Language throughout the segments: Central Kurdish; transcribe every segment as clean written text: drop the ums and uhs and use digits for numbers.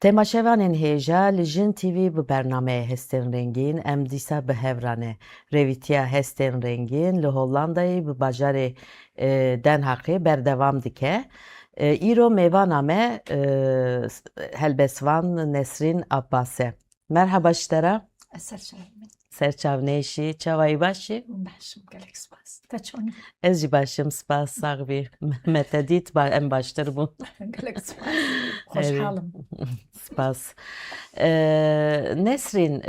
Temaşevanên hêja li Jin TV bi bernameyê Hestên Rengîn em dîsa bi hev re ne. Rêwîtiya Hestên Rengîn li Hollandayê bi bajarê Den Haagê berdewam dike. Îro mêvana me helbestvan Nesrîn Abbas e. Merhaba ji te re. Serçav nêşî, çawa yî baş î? Baş im gelek spas. Te çon î? Ez jî baş im spas sax bî. Me te dît ba em baştir bûn. Gelek spas. Xweşhal im. Spas. Nesrîn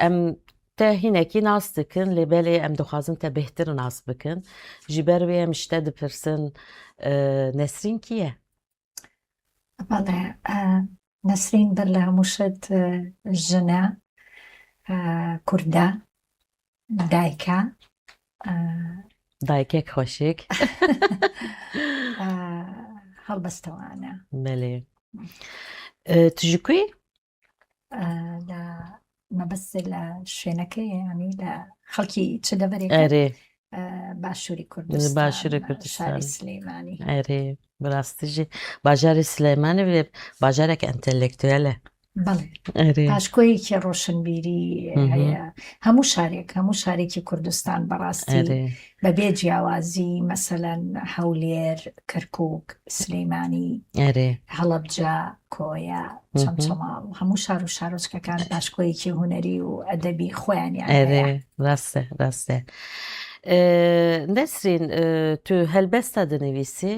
em te hînekî nas dikin lê belê em dixwazin te bêhtir nas bikin. Ji ber wê em ji te dipirsin Nesrîn kî ye? Belê, Nesrîn ber li hemû şit jin e, kurd e, dayik e. Dayikek xweşik. Helbestewan e. Belê. Tu ji ku yî? لە مەبەست لە شوێنەکەی ینی لە خەڵکی چ دەڤەرێک ئەرێ باشووری کوردستان باشووری کوردستان شاری سلەیمانی ئەرێ بەڕاستی ژی باژاری سلەیمانی بێ باژارێک ئەنتەلێکتوێلە بەڵێ پاشکۆیەکی ڕۆشنبیری هەیە هەموو شارێک هەموو شارێکی کوردستان بەڕاستی بەبێ جیاوازی مەسەلەن هەولێر، کەرکوک، سلیمانی، هەڵەبجە، کۆیە، چەمچەماڵ، هەموو شار و شارۆچکەکان پاشکۆیەکی هونەری و ئەدەبی خۆیانیان هەیە. ڕاستە ڕاستە. نەسرین تو هەلبەستە دنویسی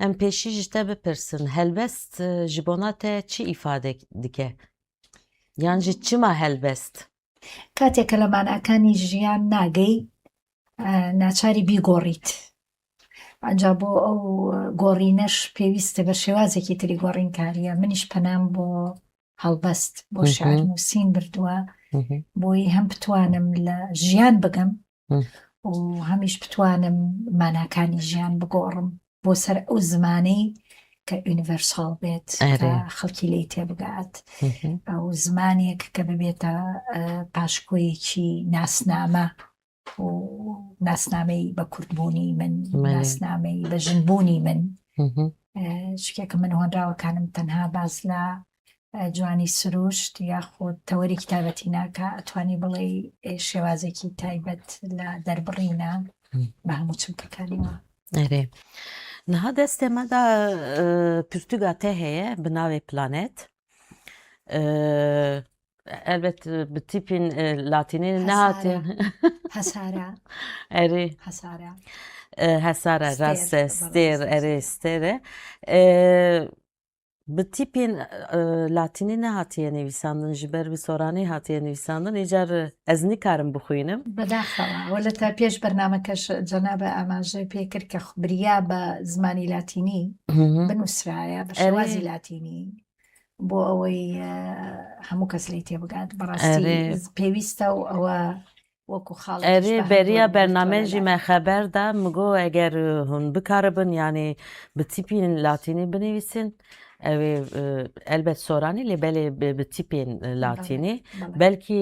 ئەم پێشی ji te bipirsin helbest ji bona te çi îfade dike yan jî çima helbest? کاتێک کە لە ماناکانی ژیان ناگەی ناچاری بیگۆڕیت ئەجا بۆ ئەو گۆڕینەش پێویستە بە شێوازێکی تری گۆڕینکاریە منیش پەنام بۆ هەڵبەست بۆ شعر نووسین بردووە بۆی هەم بتوانم لە ژیان بگەم و هەمیش بتوانم ماناکانی ژیان بگۆڕم بۆ سەر ئەو زمانەی کە universal بێت خەڵکی لی تێبگات ئەو زمانێک کە ببێتە پاشکۆیەکی ناسنامە و ناسنامەی بە کوردبوونی من ناسنامەی بە ژنبوونی من شتێکە من هۆنراوەکانم تەنها باس لە جوانی سروشت یاخود تەوەرێکی تایبەتی ناکا ئەتوانی بڵێ شێوازێکی تایبەت لە دەربڕینە بە هەموو چمکەکانیەوە. ئەرێ نها دەستێ مەدا پرتوگا تێ هەیە bi navê Planet. Elbet bi tîpên latînî nehatên. Hesara. Erê. Hesara. Hesara rast e stêr erê stêr e. Bi tîpên latînî nehatiye nivîsandin ji ber bi soranî hatiye nivîsandin îcar ez nikarim bixwînim. بەداخەوە وە تا پێش بەرنامەکەش جەنابە ئاماژەی پێ کرد کە بریا بە زمانی لاتینی بنووسرایە بە شێوازی لاتینی بۆ ئەوەی هەموو کەس لێی تێبگات بەڕاستی پێویستە و ئەوە وەکو خاڵ ئەرێ بەریە بەرنامەی ژی me xeber da min got eger hûn bikaribin yanî bi tîpên latînî binivîsin ew ê elbet soranî lê belê bi tîpên latînî belkî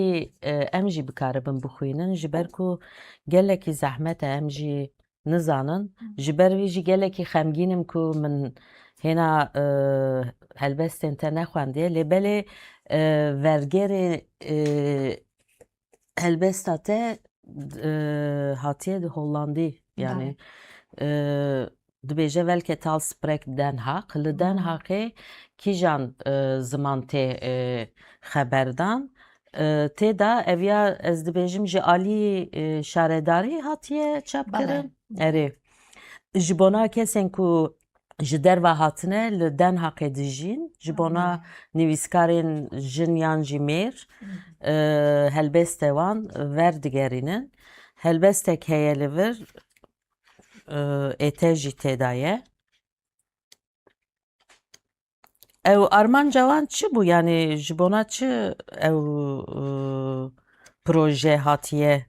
em jî bikaribin bixwînin ji ber ku gelekî zehmet e em jî nizanin ji ber wî jî gelekî xemgîn im ku min hêna helbestên te nexwendiye lê belê vergerê Helbesta te hatiye di Hollandî yanî dibêje welke tal sprek Den Haag li Den Haagê kîjan ziman tê xeberdan tê da ev ya ez dibêjim ji alî şaredarî hatiye çapkirin erê ji bona kesên ku ji derve hatine li Den Haagê dijîn ji bona nivîskarên jin yan jî mêr helbeste wan verdigerînin. Helbestek heye li vir ê te jî têda ye. Ew armanca wan çi bû yanî ji bona çi ew proje hatiye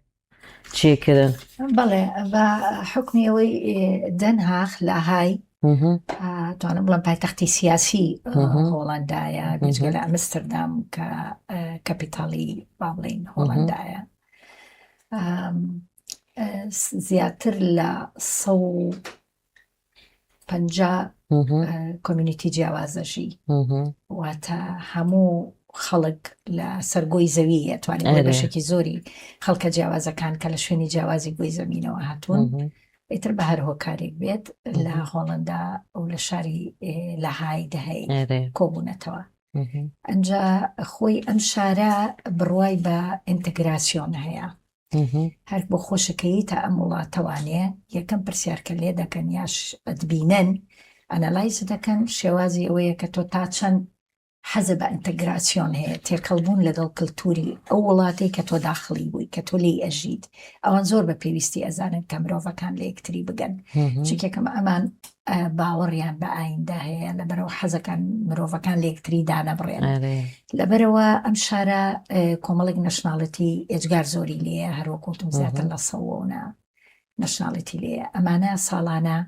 çêkirin? بەڵێ بە حوکمی ئەوەی دەن هاخ لاهای توانم بڵێم پایتەختی سیاسی هۆڵەندایە بێجگە لە ئەمستردام کە کەپیتاڵی با بڵێین هۆڵەندایە زیاتر لە 150. community جیاواز دەژی واتە هەموو خەڵک لە سەرگۆی زەوی ئەتوانێت بەشێکی زۆری خەڵکە جیاوازەکان کە لە شوێنی جیاوازی گۆی زەمینەوە هاتوون ئیتر بە هەر هۆکارێک بێت لە هۆڵندا و لە شاری لاهای دەهەی کۆبوونەتەوە. ئەجا خۆی ئەم شارە بڕوای بە ئینتگراسیۆن هەیە. هەر بۆ خۆشەکەی تا ئەم وڵاتەوانێ یەکەم پرسیار کە لێ دەکەن یاش ئەتبینن analyze دەکەن شێوازی ئەوەیە کە تۆ تا چەند حەزە بە ئینتەگراسیۆن هەیە، تێکەڵبوون لەگەڵ کلتوری ئەو وڵاتەی کە تۆ داخڵی بووی، کە تۆ لێی ئەژیت. ئەوان زۆر بە پێویستی ئەزانن کە مرۆڤەکان لە یەکتری بگەن. چونکێکم ئەمان باوەڕیان بە ئایندە هەیە، لەبەرەوە حەزەکان مرۆڤەکان لە یەکتری دانەبڕێن. لەبەرەوە ئەم شارە کۆمەڵێک nationality ئێجگار زۆری لێیە، هەروەکوتم زیاتر لە سەوەونە. nationality لێیە ئەمانە ساڵانە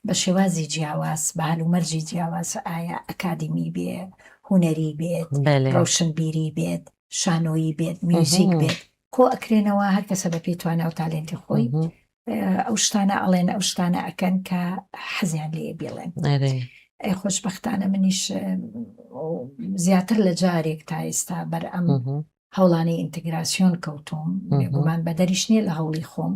بە شێوازی جیاواز بە هەلومەرجی جیاواز ئایا ئەکادیمی بێ هونەری بێت ڕەوشنبیری بێت شانۆیی بێت میوزیک بێت کۆ ئەکرێنەوە هەر کەسە بە پێی توانا و talent ی خۆی ئەو شتانە ئەڵێن ئەو شتانە ئەکەن کە حەزیان لێ بیڵێن ئەی خۆشببختانە منیش زیاتر لە جارێک تا ئێستا بەر ئەم هەوڵانی ئینتگراسیۆن کەوتوم بێگومان بەدەریش نییە لە هەوڵی خۆم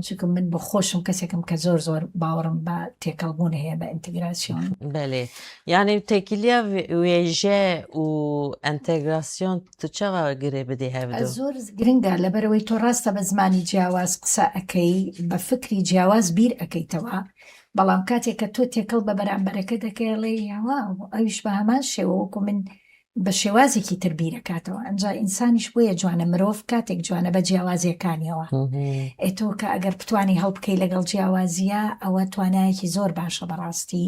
چونکە من بۆ خۆشم کەسێکم کە زۆر زۆر باوەڕم بە تێکەڵبوون هەیە بە ئینتگراسیۆن. بەێ یعنی تێکیلیە وێژە و ئەنتەگراسیۆن تو چاوا گرێ بدێ هەڤدۆ؟ زۆر گرنگە لەبەرەوەی تۆ ڕاستە بە زمانی جیاواز قسە ئەکەی بە فکری جیاواز بیر ئەکەیتەوە بەڵام کاتێک کە تۆ تێکەڵ بە بەرامبەرەکە دەکەی ئەڵێی واو ئەویش بە هەمان شێوە وەکو من بە شێوازێکی تر بیرەکاتەوە ئەنجا ئینسانیش بۆیە جوانە مرۆڤ کاتێک جوانە بە جیاوازیەکانیەوە ئێ تۆ کە ئەگەر بتانی هەڵبکەی لەگەڵ جیاوازیە ئەوە توانایەکی زۆر باشە بەڕاستی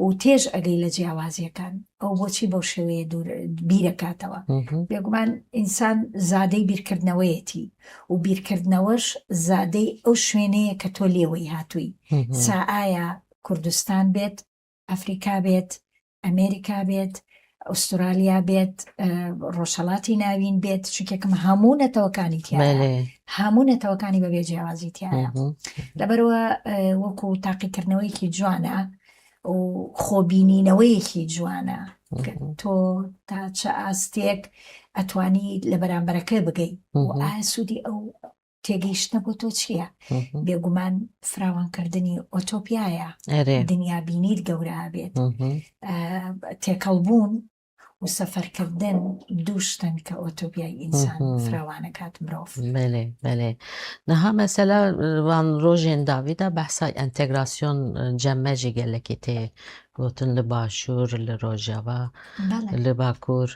و تێژ ئەگەی لە جیاوازیەکان ئەو بۆچی بەو شێوەیە دوور بیرەکاتەوە بێگومان ئینسان زادەی بیرکردنەوەیەتی و بیرکردنەوەش زادەی ئەو شوێنەیە کە تۆ لێوەی هاتووی سا ئایا کوردستان بێت ئەفریکا بێت، ئەمێریکا بێت، ئوسترالیا بێت، ڕۆژهەڵاتی ناوین بێت، چونکێکم هەموو نەتەوەکانی تیایە، هەموو نەتەوەکانی بەبێ جیاوازی تیایە. لەبەرەوە وەکو تاقیکردنەوەیەکی جوانە و خۆبینینەوەیەکی جوانە کە تۆ تا چ ئاستێک ئەتوانی لە بەرامبەرەکە بگەی و ئایا سوودی ئەو تێگەیشتنە بۆ تۆ چییە؟ بێگومان فراوانکردنی ئۆتۆپیایە، دنیابینیت گەورە بێت، تێکەڵبوون و سەفەرکردن دوو شتن کە ئۆتۆپیای ئینسان فراوانەکات مرۆڤ. بەلێ بەلێ نها مەسەلا وان ڕۆژێن داویدا بەحسای ئەنتەگراسیۆن جەمە ژی گەلەکی تێ گۆتن لە باشوور لە ڕۆژاوا لە باکوور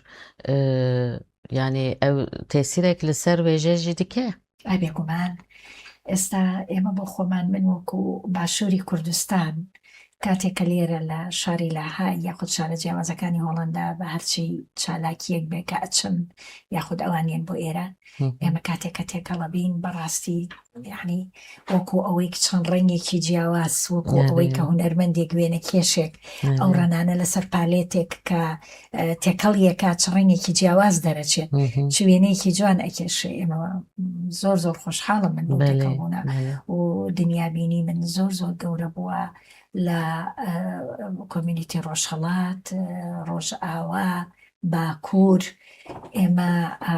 یانی ئەو تێسیرێک لەسەر وێژە ژی دکە؟ ئای بێگومان ئێستا ئێمە بۆ خۆمان من وەکو باشووری کوردستان کاتێک کە لێرە لە شاری لاهای یاخود شارە جیاوازەکانی هۆڵندا بە هەرچی چالاکیەک بێ کە ئەچم یاخود ئەوانیان بۆ ئێرە ئێمە کاتێک کە تێکەڵە بین بەڕاستی یعنی وەکو ئەوەی چەند ڕەنگێکی جیاواز وەکو ئەوەی کە هونەرمەندێک وێنە کێشێک ئەو ڕەنانە لەسەر palette ێک کە تێکەڵ یەکا چ ڕەنگێکی جیاواز دەرەچێت چ وێنەیەکی جوان ئەکێشێ ئێمە زۆر زۆر خۆشحاڵم من بۆ تێکەڵبوونە و دنیابینی من زۆر زۆر گەورە بووە لە community ڕۆژهەڵات ڕۆژئاوا باکوور ئێمە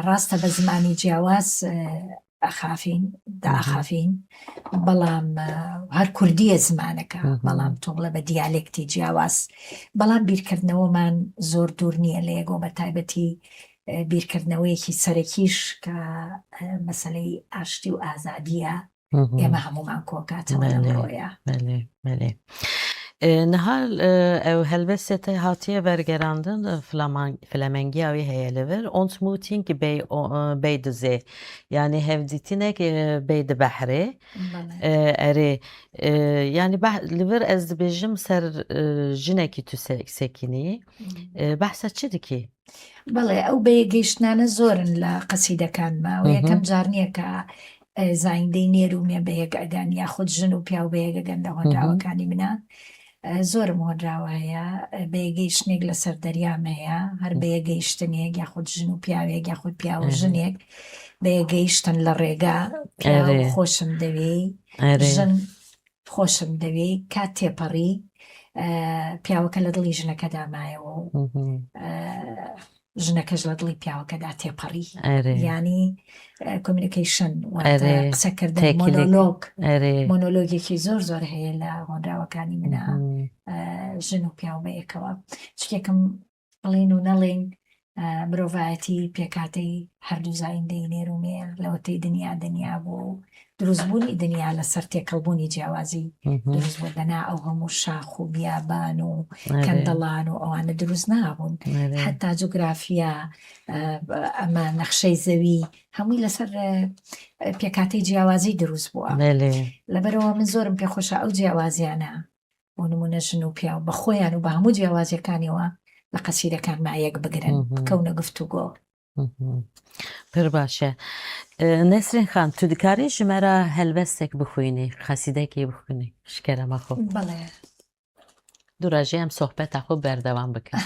ڕاستە بە زمانی جیاواز ئەخافین دائەخافین بەڵام هەر کوردیە زمانەکە بەڵام تۆ بڵێ بە دیالێکتی جیاواز بەڵام بیرکردنەوەمان زۆر دوور نییە لە یەکەوە بە تایبەتی بیرکردنەوەیەکی سەرەکیش کە مەسلەی ئاشتی و ئازادیە ئێمە هەمومان کۆکاتەوە لەمڕۆیە. بەلێ بەلێ. نها ئەو هەلبەستێ تە هاتیە وەرگەراندن فلەمەنگیا وی هەیە li vir Ontmoeting bij bij de zee یانی hevdîtinek bij de behrê erê yanî li vir ez dibêjim ser jinekî tu sekînî behsa çi dikî؟ بەڵێ ئەو بەیەکگەیشتنانە زۆرن لە قەسیدەکانما و یەکەم جار نییە کە زایندەی نێر و مێ بەیەک ئەگەن یاخود ژن و پیاو بەیەک ئەگەن لە هۆنراوەکانی منە زۆرم هۆنراوە هەیە بەیەگەیشتنێک لەسەر دەریام هەیە هەر بەیەگەیشتنێک یاخود ژن و پیاوێک یاخود پیاو و ژنێک بەیەگەیشتن لە ڕێگا پیاو خۆشم دەوێی ژن خۆشم دەوێی کات تێپەڕی. پیاوەکە لە دڵی ژنەکەدا مایەوە و ژنەکەش لە دڵی پیاوەکەدا تێپەڕی. یانی communication قسەکردن مۆنۆلۆگ مۆنۆلۆگێکی زۆر زۆر هەیە لە هۆنراوەکانی منە ژن و پیاو بەیەکەوە شتێکم بڵین و نەڵین مرۆڤایەتی پێکاتەی هەردوو زایندەی نێر و مێ لەوەتەی دنیا دنیا بوو و دروستبوونی دنیا لەسەر تێکەڵبوونی جیاوازی دروست بوو دەنا ئەو هەموو شاخ و بیابان و کەندەڵان و ئەوانە دروست نابوون حتا جوگرافیا ئەمە نەخشەی زەوی هەمووی لەسەر پێکاتەی جیاوازی دروست بووە لەبەرەوە من زۆرم پێخۆشە ئەو جیاوازیانە بۆ نمونە ژن و پیاو بە خۆیان و بە هەموو جیاوازیەکانیەوە لە قەسیدەکانما یەک بگرن بکەونە گفتوگۆ. پر باشە نەسرین خان تو دکاری ji me re helbestek bixwînî qesîdekê bixwînî ji kerema xwe بەڵێ Dû re jî em sohbeta xwe berdewam bikin.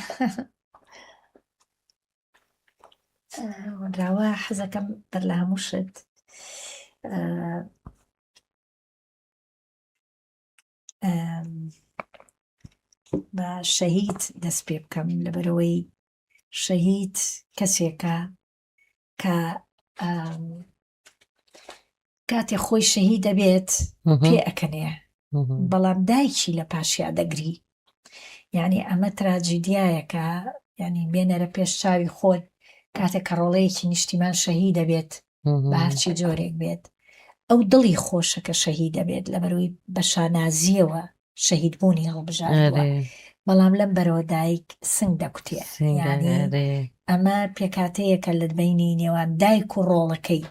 ڕاوە حەزەکەم بەر لە هەموو شت بە شەهید دەست پێ بکەم لەبەرەوەی شەهید کەسێکە کە کاتێ خۆی شەهید دەبێت پێ ئەکەنێ بەڵام دایکی لە پاشیا دەگری یعنی ئەمە تراجیدیایەکە یعنی بێنەرە پێش چاوی خۆت کاتێک کە ڕۆڵەیەکی نیشتیمان شەهید دەبێت بە هەرچی جۆرێک بێت ئەو دڵی خۆشە کە شەهید دەبێت لەبەرەوەی بە شانازیەوە شەهید بوونی هەڵبژاردووە بەڵام لەم بەرەوە دایک سنگ دەکوتێ یعنی ئەمە پێکاتەیەکە لە بینی نێوان دایک و ڕۆڵەکەی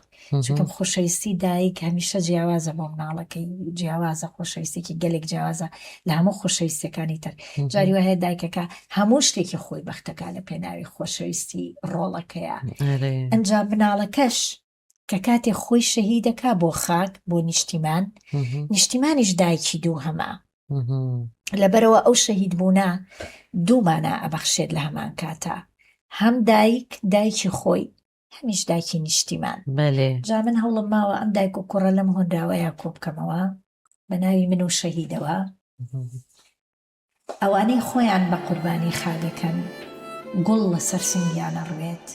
چونکە خۆشەویستی دایک هەمیشە جیاوازە بۆ مناڵەکەی جیاوازە خۆشەویستێکی گەلێک جیاوازە لە هەموو خۆشەویستەکانی تر جاری وایە دایکەکە هەموو شتێکی خۆی بەختەکە لە پێناوی خۆشەویستی ڕۆڵەکەیە ئەجا مناڵەکەش کە کاتێ خۆی شەهیدەکا بۆ خاک بۆ نیشتیمان نیشتیمانیش دایکی دووهەمە لەبەرەوە ئەو شەهید بوونە دوو مانا ئەبەخشێت لە هەمان کاتا هەم دایک دایکی خۆی هەمیش دایکی نیشتیمان جا من هەوڵم ماوە ئەم دایک و کوڕە لەم هۆنراوەیە کۆ بکەمەوە بە ناوی من و شەهیدەوە. ئەوانەی خۆیان بە قوربانی خاگەکەن گوڵ لە سەر سنگیان ئەڕوێت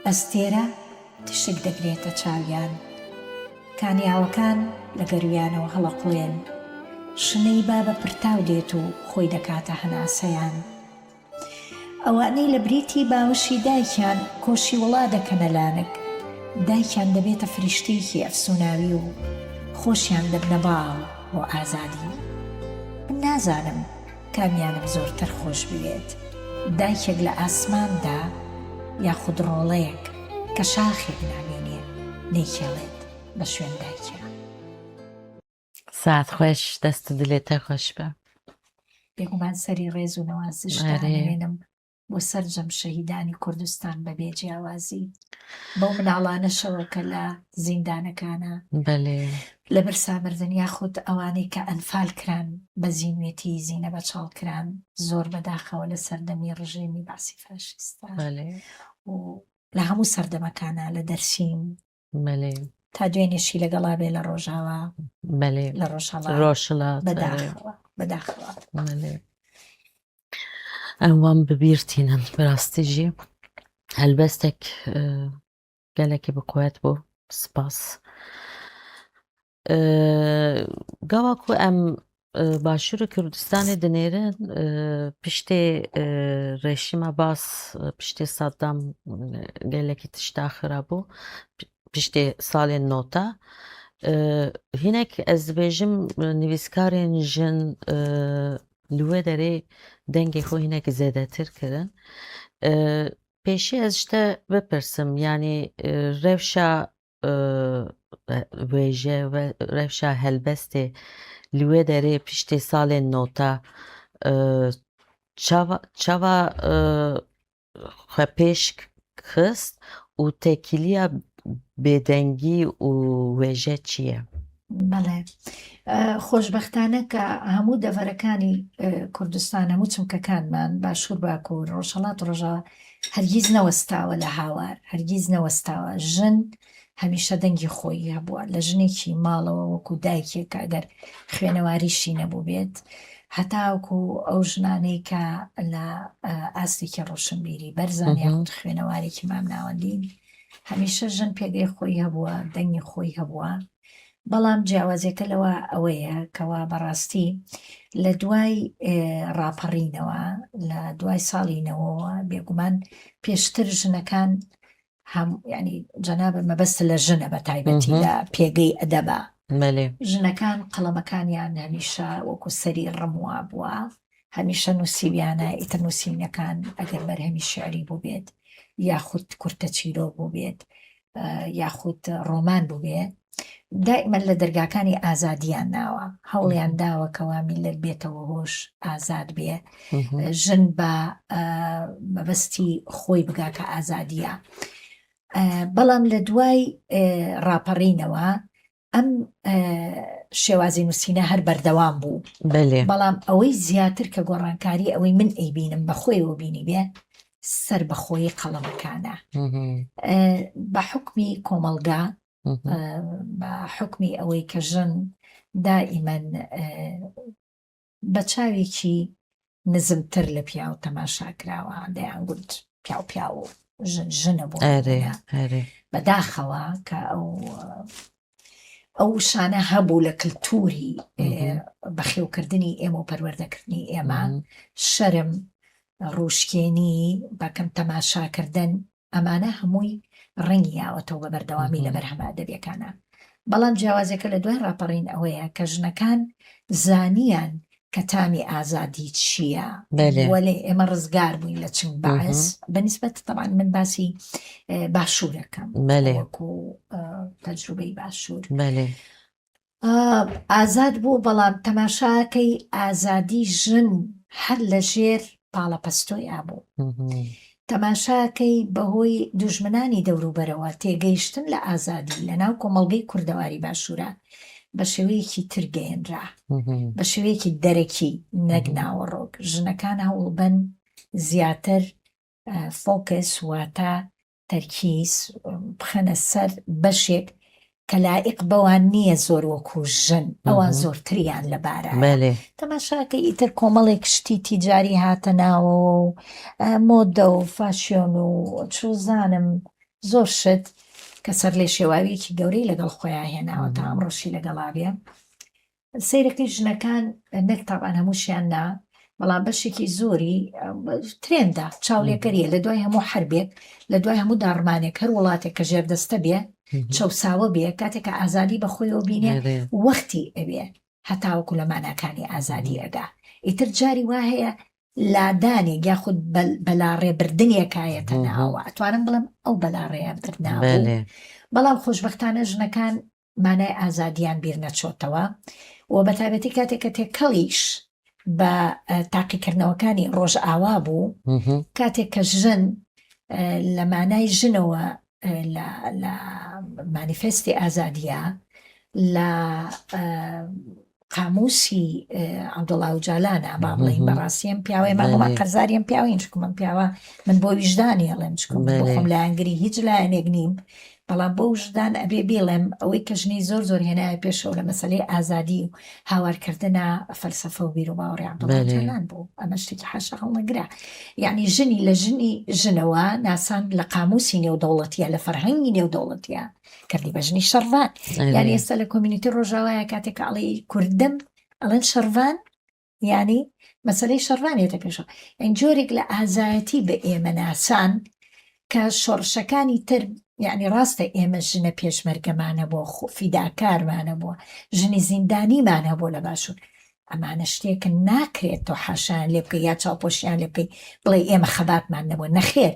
ئەستێرە تشک دەگرێتە چاویان کانیاوەکان لە گەرویانەوە هەڵەقوڵێن شنەی با بە پرتاو دێت و خۆی دەکاتە هەناسەیان. ئەوانەی لە بریتی باوەشی دایکیان کۆشی وڵا دەکەنە لانک، دایکیان دەبێتە فریشتەیەکی ئەفسوناوی و خۆشیان دەبنە باڵ بۆ ئازادی. من نازانم کامیانم زۆرتر خۆش بوێت، دایکێک لە ئاسماندا یاخود ڕۆڵەیەک کە شاخێک نامینێ نەیکێڵێت بە شوێن دایکیا. ساعت خوش دەست و دلێ تە خوش بە. بێگومان سەری ڕێز و نەوازش ئەرێ. دانەوێنم بۆ سەرجەم شەهیدانی کوردستان بەبێ جیاوازی بەو مناڵانەشەوە کە لە زیندانەکانە بەلێ. لە برسا مردن یاخود ئەوانەی کە ئەنفال کران بە زینوێتی زینە بەچاڵ کران زۆر بەداخەوە لە سەردەمی ڕژێمی بەعسی فاشیستە بەلێ. و لە هەموو سەردەمەکانە لە دەرسیم بەلێ. تا دوێنێشی لەگەڵا بێ لە ڕۆژاوا بەلێ. لە ڕۆژهەڵات ڕۆژهەڵات ئەرێ. بەداخەوە بەداخەوە. بەلێ. ئەم وام ببیر تینن بەراستی ژی هەلبەستێک گەلێکی بقوەت بوو سپاس. گاوا ku em Başûrê Kurdistanê dinêrin piştê rejîma Bas piştê Saddam gelekî tişta xirab bû piştê salên nota hinek ez dibêjim nivîskarên jin li wê derê dengê xwe hinekî zêdetir kirin. Pêşî ez ji te bipirsim yanî rewşa wêje ve rewşa helbestê li wê derê piştê salên nota çawa çawa xwe pêş xist û têkiliya bêdengî û wêje çi ye؟ بەڵێ خۆشبەختانە کە هەموو دەڤەرەکانی کوردستان هەموو چمکەکانمان باشوور باکوور ڕۆژهەڵات ڕۆژاوا هەرگیز نەوەستاوە لە هاوار هەرگیز نەوەستاوە ژن هەمیشە دەنگی خۆی هەبووە لە ژنێکی ماڵەوە وەکو دایکێک کە ئەگەر خوێنەواریشی نەبوو بێت. هەتاوەکو ئەو ژنانەی کە لە ئاستێکی ڕۆشنبیری بەرزان یاخود خوێنەوارێکی مامناوەندین، هەمیشە ژن پێگەی خۆی هەبووە، دەنگی خۆی هەبووە، بەڵام جیاوازیەکە لەوە ئەوەیە کەوا بەڕاستی لە دوای ڕاپەڕینەوە لە دوای ساڵی نەوەوە بێگومان پێشتر ژنەکان هەم ینی جەنابە مەبەست لە ژنە بە تایبەتی لە پێگەی ئەدەبە ژنەکان قەڵەمەکانیان هەمیشە وەکو سەری ڕموا بووە هەمیشە نووسیویانە ئیتر نووسینەکان ئەگەر بەرهەمی شعری بووبێت یاخود کورتە چیرۆک بووبێت یاخود ڕۆمان بووبێ دائیمەن لە دەرگاکانی ئازادیان ناوە هەوڵیان داوە کەوا میلەت بێتەوە هۆش ئازاد بێ ژن بە مەبەستی خۆی بگا کە ئازادیە بەڵام لە دوای ڕاپەڕینەوە ئەم شێوازی نووسینە هەر بەردەوام بوو بەڵام ئەوەی زیاتر کە گۆڕانکاری ئەوەی من ئەیبینم بەخۆیەوە بینی بێ سەربەخۆیی قەڵەمەکانە بە حوکمی کۆمەڵگا بە حوکمی ئەوەی کە ژن دائیمەن بە چاوێکی نزمتر لە پیاو تەماشا کراوە دەیان گوت پیاو پیاو و ژن ژنە بۆ بەداخەوە کە ئەو ئەو وشانە هەبوو لە کللتوری بەخێوکردنی ئێمە و پەروەردەکردنی ئێمە شەرم ڕووشکێنی بەکەم تەماشاکردن ئەمانە هەمووی ڕەنگی یاوەتەوە بە بەردەوامی لە بەرهەمە ئەدەبیەکانە بەڵام جیاوازەکە لە دوای ڕاپەڕین ئەوەیە کە ژنەکان زانیان کە تامی ئازادی چییە وەلێ ئێمە ڕزگار بووین لە چنگ بەعس بەنیسبەت تەبعەن من باسی باشوورەکەم وەکو تەجروبەی باشوور ئازاد بوو بەڵام تەماشاکەی ئازادی ژن هەر لە ژێر پاڵەپەستۆیا بوو. تەماشاکەی بەهۆی دوژمنانی دەوروبەرەوە تێگەیشتن لە ئازادی لە ناو کۆمەڵگەی کوردەواری باشوورا بە شێوەیەکی تر گەیەنرا، بە شێوەیەکی دەرەکی نەک ناوەڕۆک. ژنەکان هەوڵبەن زیاتر فۆکس واتە تەرکیز بخەنە سەر بەشێک کە لائیق بەوان نییە زۆر وەکو ژن ئەوان زۆرتریان لەبارە تەماشاکە ئیتر کۆمەڵێک شتی تیجاری هاتە ناوەوە و مۆدە و فاشیۆن و چوزانم زۆر شت کە سەر لێ شێواویەکی گەورەی لەگەڵ خۆیان هێناوە تا ئەمڕۆشی لەگەڵا بێ سەیرەکەی ژنەکان نەک تاوان هەمووشیان نا بەڵام بەشێکی زۆری ترێندا چاولێکەریە لە دوای هەموو حربێک لە دوای هەموو داڕمانێک هەر وڵاتێک کە ژێردەستە بێ چەساوە بێ کاتێک کە ئازادی بەخۆیەوە بینێ وەختی ئەوێ هەتاوەکو لە ماناکانی ئازادی ئەگا ئیتر جاری وا هەیە لادانێک یاخود بەلاڕێبردنێکایەتە ناوە ئەتوانم بڵێم ئەو بەلاڕێیان بردنابوو بەڵام خۆشببختانە ژنەکان مانای ئازادیان بیر نەچۆتەوە و بە تایبەتی کاتێک کە تێکەڵیش بە تاقیکردنەوەکانی ڕۆژئاوا بوو کاتێک کە ژن لە مانای ژنەوە لە مانیفێستی ئازادیە لە قاموسی عەبدوڵا ئۆجالانە با بڵێین بەڕاستی ئەم پیاوەیە ما بۆمان قەرزاری ئەم پیاوەین چونکە ئەم پیاوە من بۆ ویژدانی ئەڵێم چونکە من بۆ خۆم لایەنگری هیچ لایەنێک نیم بەڵام بۆ وژدان ئەبێ بیڵێم ئەوەی کە ژنی زۆر زۆر هێنایە پێشەوە لە مەسەلەی ئازادی و هاوارکردنە فەلسەفە و بیروباوەڕی عەبدوڵا ئۆجالان بوو ئەمە شتێکی حاشا هەڵنەگرە یعنی ژنی لە ژنی ژنەوە ناسان لە قاموسی نێودەوڵەتیە لە فەرهەنگی نێودەوڵەتیە کردی بە ژنی شەڕڤان یعنی ئێستا لە community ڕۆژاوایە کاتێک کە ئەڵێی کوردم ئەڵێن شەڕڤان یعنی مەسلەی شەڕڤان یەتە پێشەوە یعنی جۆرێک لە ئازایەتی بە ئێمە ناسان کە شۆڕشەکانی تر یعنی ڕاستە ئێمە ژنە پێشمەرگەمانە بۆ فیداکارمانە بووە ژنی زیندانیمان هەبوو لە باشوور ئەمانە شتێکن ناکرێت تۆ حاشایان لێ بکەی یا چاوپۆشیان لێ بکەی بڵێی ئێمە خەباتمان نەبووە نەخێر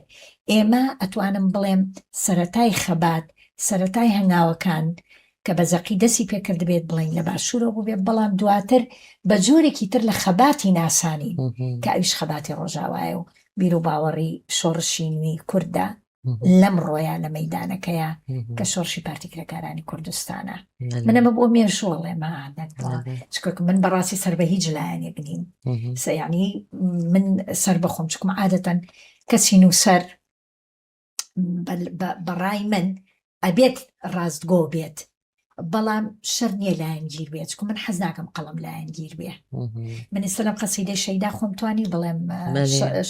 ئێمە ئەتوانم بڵێم سەرەتای خەبات سەرەتای هەنگاوەکان کە بە زەقی دەسی پێکردبێت بڵێین لە باشوورەوە بووبێت بەڵام دواتر بە جۆرێکی تر لە خەباتی ناسانین کە ئەویش خەباتی ڕۆژاوایە و بیروباوەڕی شۆڕشی نوێی کوردە لەم ڕۆیە لە مەیدانەکەیە کە شۆڕشی پارتی کرێکارانی کوردستانە من ئەمە بۆ مێژوو ئەڵێم چکۆک من بەڕاستی سەر بە هیچ لایەنێک نیم سەیانی من سەر بەخۆم چکم عادەتەن کەسی نووسەر بەڕای من ئەبێت ڕاستگۆ بێت. بەڵام شەر نییە لایەنگیر بێ چکو من حەز ناکەم قەڵەم لایەنگیر بێ من ئێستا لەم قەسیدەی شەیدا خۆم توانی بڵێم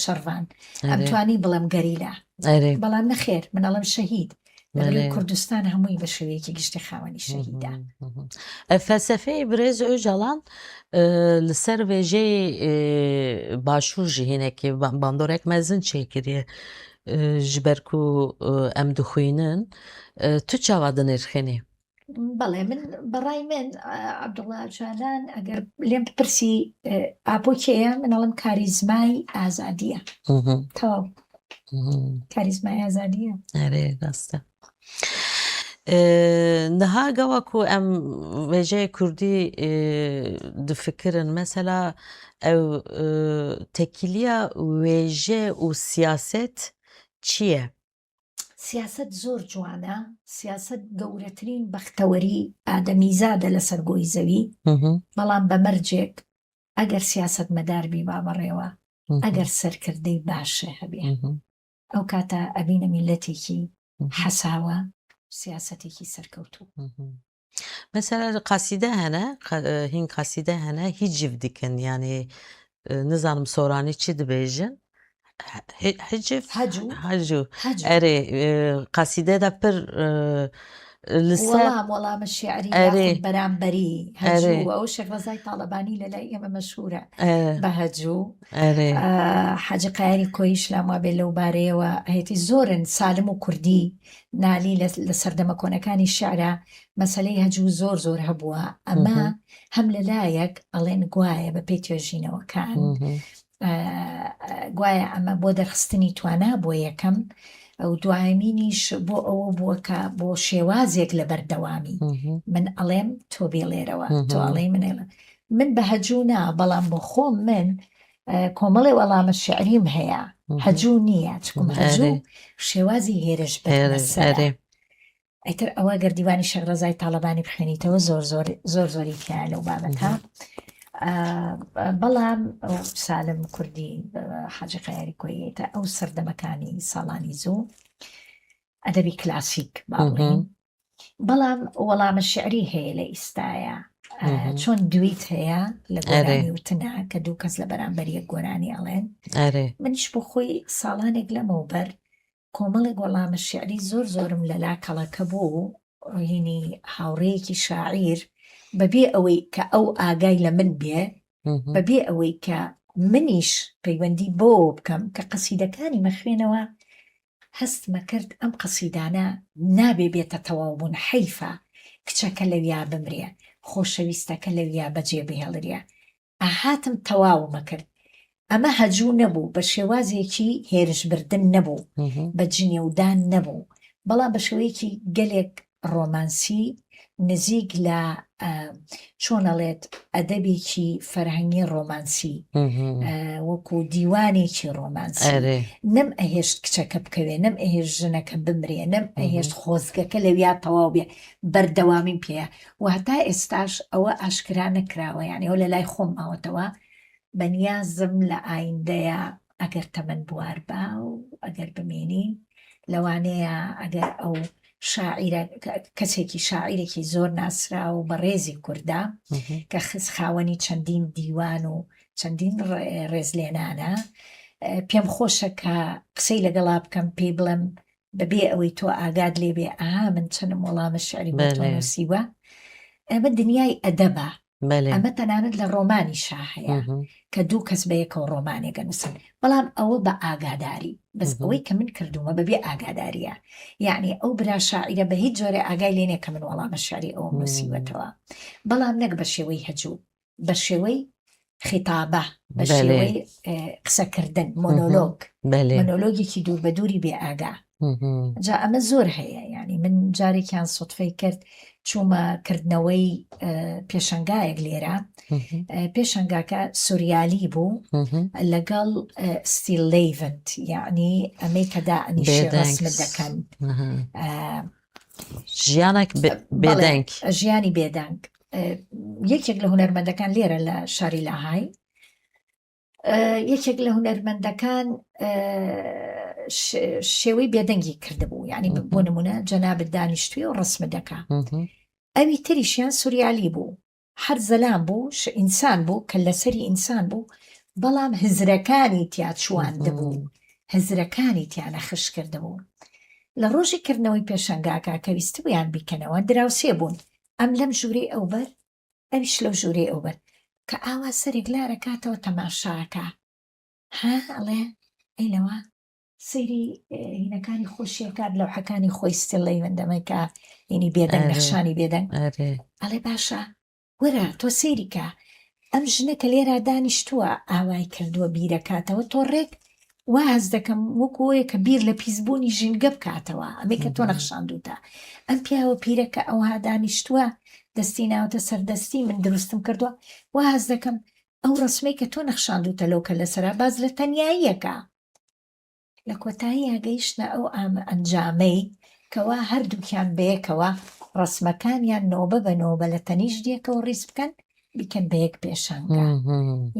شەڕڤان ئەم توانی بڵێم گەریلا بەڵام نەخێر من ئەڵم شەهید کوردستان هەمووی بە شێوەیەکی گشتی خاوەنی شەهیدە. فەلسەفەی برێز ئۆجالان لەسەر وێژەی باشوور ژی هینێکی باندۆرێک مەزن چێکردێ ji ber ku em dixwînin tu çawa dinirxînî؟ بەڵێ من بەڕای من عەبدوڵا ئۆجالان ئەگەر لێم بپرسی ئاپۆ کێیە من ئەڵێم کاریزمای ئازادیە تەواو کاریزمای ئازادیە ئەرێ ڕاستە niha gawa ku em wêjeyê Kurdî difikirin mesela ew tekiliya wêje û siyaset çi ye؟ سیاسەت زۆر جوانە، سیاسەت گەورەترین بەختەوەری ئادەمیزادە لەسەر گۆی زەوی، بەڵام بە مەرجێک ئەگەر سیاسەتمەدار بیبا بەڕێوە، ئەگەر سەرکردەی باشێ هەبێ، ئەو کاتە ئەبینە میللەتێکی حەساوە، سیاسەتێکی سەرکەوتوو. Mesela qasîde hene, hîn qasîde hene hîciv dikin yanî nizanim soranî çi dibêjin. Hiciv? Hecû. Hecû. Erê qasîde de pir li ser وەڵام وەڵامە شیعری یاخود بەرامبەری هەجوو ئەو شێخ ڕەزای تاڵەبانی لە لای ئێمە مەشهوورە بە هەجوو. حاجی قایری کۆییش لام وابێ لەو بارەیەوە هەیەتی زۆرن سالم و کوردی نالی لە سەردەمە کۆنەکانی شیعرا مەسەلەی هەجوو زۆر زۆر هەبووە ئەمە هەم لە لایەک ئەڵێن گوایە بە پێی توێژینەوەکان گوایە ئەمە بۆ دەرخستنی توانا بۆ یەکەم ئەو دوایمینیش بۆ ئەوە بووە کە بۆ شێوازێک لە بەردەوامی من ئەڵێم تۆ بێڵێرەوە تۆ ئەڵێ من ئەڵێم من بە هەجوو نا بەڵام بۆ خۆم من کۆمەڵێ وەڵامە شعریم هەیە هەجوو نییە چکم هەجوو شێوازی هێرش بەرە ئیتر ئەوە گەر دیوانی شێخ ڕەزای تاڵەبانی بخوێنیتەوە زۆر زۆر زۆر زۆری تیایە لەو بابەتە بەڵام سالم کوردی حاجی قەیاری کۆیەتە ئەو سەردەمەکانی ساڵانی زوو ئەدەبی کلاسیک با بڵێین بەڵام وەڵامە شعری هەیە لە ئیستاە چۆن دویت هەیە لە گۆرانی وتنا کە دوو کەس لە بەرامبەر یەک گۆرانی ئەڵێن منیش بۆ خۆی ساڵانێک لەمەوبەر کۆمەڵێک وەڵامە شیعری زۆر زۆرم لەلا کەڵەکە بوو، هینی هاوڕێیەکی شاعیر بەبێ ئەوەی کە ئەو ئاگای لە من بێ، بەبێ ئەوەی کە منیش پەیوەندی بەوەوە بکەم کە قەسیدەکانی مەخوێنەوە، هەستمە کرد ئەم قەسیدانە نابێ بێتە تەواو بوون، حەیفە کچەکە لەویا بمرێ، خۆشەویستەکە لەویا بەجێ بهێڵرێ، ئەهاتم تەواوم ئەکرد ئەمە هەجوو نەبوو بە شێوازێکی هێرش بردن نەبوو بە جنێودان نەبوو بەڵام بە شێوەیەکی گەلێک ڕۆمانسی نزیک لە چۆن ئەڵێت ئەدەبێکی فەرهەنگی ڕۆمانسی وەکو دیوانێکی ڕۆمانسی نەم ئەهێشت کچەکە بکەوێ نەم ئەهێشت ژنەکە بمرێ نەم ئەهێشت خۆزگەکە لەویا تەواو بێ بەردەوامیم پێیە و هەتا ئێستاش ئەوە ئاشکرا نەکراوە یانی ئەوە لەلای خۆم ماوەتەوە بەنیازم لە ئایندەیە ئەگەر تەمەن بوار با و ئەگەر بمێنین لەوانەیە ئەگەر ئەو شاعیرە کەسێکی شاعیرێکی زۆر ناسرا و بەڕێزی کوردە کە خز خاوەنی چەندین دیوان و چەندین ڕێزلێنانە پێم خۆشە کە قسەی لەگەڵا بکەم پێی بڵێم بەبێ ئەوەی تۆ ئاگات لێ بێ ئەها من چەنم وەڵامە شعری بۆ تۆ نووسیوە ئەمە دنیای ئەدەبە ئەمە تەنانەت لە ڕۆمانیشا هەیە کە دوو کەس بە یەکەوە ڕۆمانێک ئەنووسن بەڵام ئەوە بە ئاگاداری بەس ئەوەی کە من کردوومە بەبێ ئاگاداریە یعنی ئەو برا شاعیرە بە هیچ جۆرێ ئاگای لێ نییە کە من وەڵامە شعری ئەوم نووسیوەتەوە بەڵام نەک بە شێوەی هەجوو بە شێوەی خیتابە بە شێوەی قسەکردن مۆنۆلۆگ مۆنۆلۆگێکی دوور بە دووری بێ ئاگا جا ئەمە زۆر هەیە یعنی من جارێکیان سوتفەی کرد چوومە کردنەوەی پێشنگایەک لێرە پێشنگاکە سوریالی بوو لەگەڵ ستیل لەیڤنت یعنی ئەمەی کە دائنیشی ڕسمت دەکەن ژیانێک بێدەنگ ژیانی بێدەنگ یەکێک لە هونەرمەندەکان لێرە لە شاری لاهای یەکێک لە هونەرمەندەکان شێوەی بێدەنگی کردبوو یعنی بۆ نمونە جەنابت دانیشتوی و ڕسمە دەکا. ئەوی تریشیان سوریالی بوو هەر زەلام بوو ش ئینسان بوو کە لەسەری ئینسان بوو بەڵام هزرەکانی تیا چواندبوو هزرەکانی تیا نەخش کردبوو لە ڕۆژی کردنەوەی پێشەنگاکە کە ویستبوویان بیکەنەوە دراوسێ بوون ئەم لەم ژوورەی ئەوبەر ئەویش لەو ژوورەی ئەوبەر کە ئاوا سەرێک لارەکاتەوە تەماشاکە ها ئەڵێ ئەی لەوە سەیری هینەکانی خۆشی ئەکات لەوحەکانی خۆی ستیل دەمەی کە هینی بێدەنگ نەخشانی بێدەنگ ئەڵێ باشە وەرە تۆ سەیری کە ئەم ژنە کە لێرە دانیشتووە ئاوای کردووە بیرەکاتەوە تۆ ڕێک وا هەست دەکەم وەکو ئەوەیە کە بیر لە پیسبوونی ژینگە بکاتەوە ئەمەی کە تۆ نەخشاندووتە ئەم پیاوە پیرە کە ئەوها دانیشتووە دەستی ناوتە سەردەستی من دروستم کردووە وا هەست دەکەم ئەو ڕسمەی کە تۆ نەخشاندووتە لەو کە لەسەرا باز لە تەنیاییەکە لە کۆتاییا گەیشتنە ئەو ئەنجامەی کەوا هەردووکیان بەیەکەوە ڕەسمەکانیان نۆبە بە نۆبە لە تەنیشت یەکەوە ڕیز بکەن بیکەن بە یەک پێشانگا.